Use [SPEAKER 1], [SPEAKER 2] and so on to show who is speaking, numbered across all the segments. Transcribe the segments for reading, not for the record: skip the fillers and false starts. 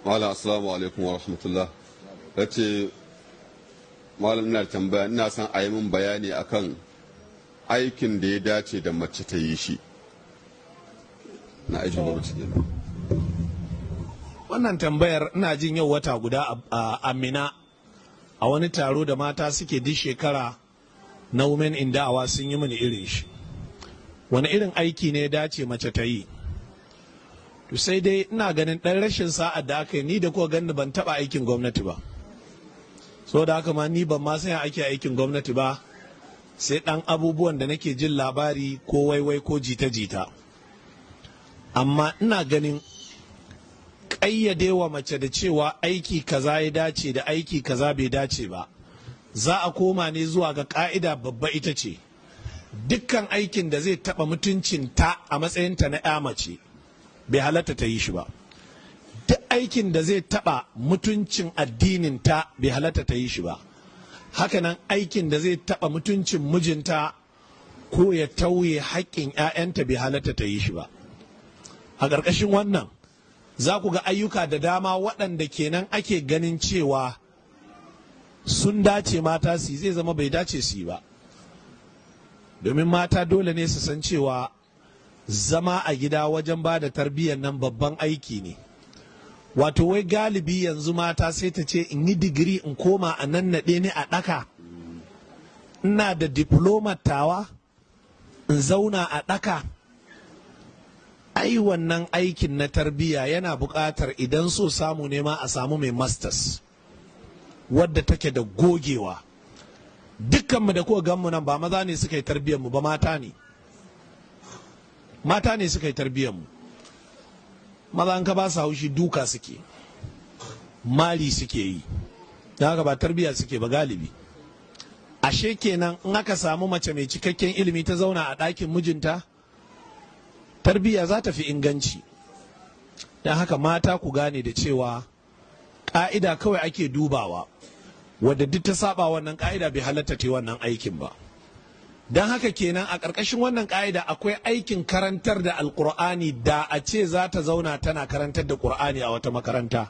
[SPEAKER 1] Malam, assalamu alaikum wa rahmatullah. Ya ce, malam, ina tambaya, ina son a yi min bayani akan aikin da ya dace da mace ta yi shi na aikin gwamnati kenan.
[SPEAKER 2] Wannan tambayar, ina jin yau wata guda a Amina, a wani taro da mata suke duk shekara na Women in Da'awa, sun yi mini irin shi. Wani irin aiki ne ya dace mace ta yi? To, sai dai ina ganin ɗan rashin sa'ad da aka yi, ni da kuka gani ban taɓa aikin gwamnati ba. So da haka ma ni ban ma san ake aikin gwamnati ba, sai ɗan abubuwan da nake jin labari ko waiwai ko jita-jita. Amma ina ganin ƙayyade wa mace da cewa aiki kaza ya dace da aiki kaza bai dace ba, za a koma ne zuwa ga ƙa'ida babba, ita ce dukkan aikin da zai taɓa mutuncin ta a matsayinta na 'ya mace bai halatta ta yi shi ba. Duk aikin da zai taɓa mutuncin addinin ta bai halatta ta yi shi ba. Hakanan aikin da zai taɓa mutuncin mijinta ko ya tauye haƙƙin 'ya'yanta bai halatta ta yi shi ba. A ƙarƙashin wannan za ku ga ayyuka da dama waɗanda kenan ake ganin cewa sun dace mata su, zai zama bai dace su yi ba, domin mata dole ne su san cewa zama a gida wajen ba da tarbiyyar nan babban aiki ne. Wato wai galibi yanzu mata sai ta ce, "In yi digiri in koma a nan naɗe ni a ɗaka? Ina da diploma tawa, in zauna a ɗaka?" Ai wannan aikin na tarbiyya yana buƙatar, idan so samu ne ma, a samu mai masters wadda take da gogewa. Dukkanmu da kuka ganmu nan, ba maza ne suka yi tarbiyyar mu ba, mata ne. Mata ne suka yi tarbiyyar mu. Maza an ka ba su haushi, duka suke, mari suke yi, da haka ba tarbiyya suke ba galibi. Ashe kenan in aka samu mace mai cikakken ilimi ta zauna a ɗakin mijinta, tarbiyya za ta fi inganci. Don haka mata, ku gane da cewa ƙa'ida kawai ake dubawa. Wadda duk ta saba wannan ƙa'ida, bai halatta ta wannan aikin ba. Don haka kenan a ƙarƙashin wannan ƙa'ida akwai aikin karantar da Alƙur'ani. Da a ce za ta zauna tana karantar da Ƙur'ani a wata makaranta,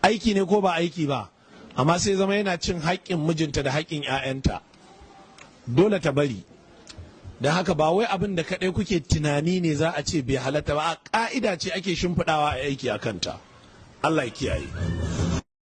[SPEAKER 2] aiki ne ko ba aiki ba? Amma sai zama yana cin haƙƙin mijinta da haƙƙin 'ya'yanta, dole ta bari. Don haka ba wai abin da kaɗai kuke tunani ne za a ce bai halatta ba. A ƙa'ida ce ake shimfiɗawa a aiki a kanta. Allah ya kiyaye.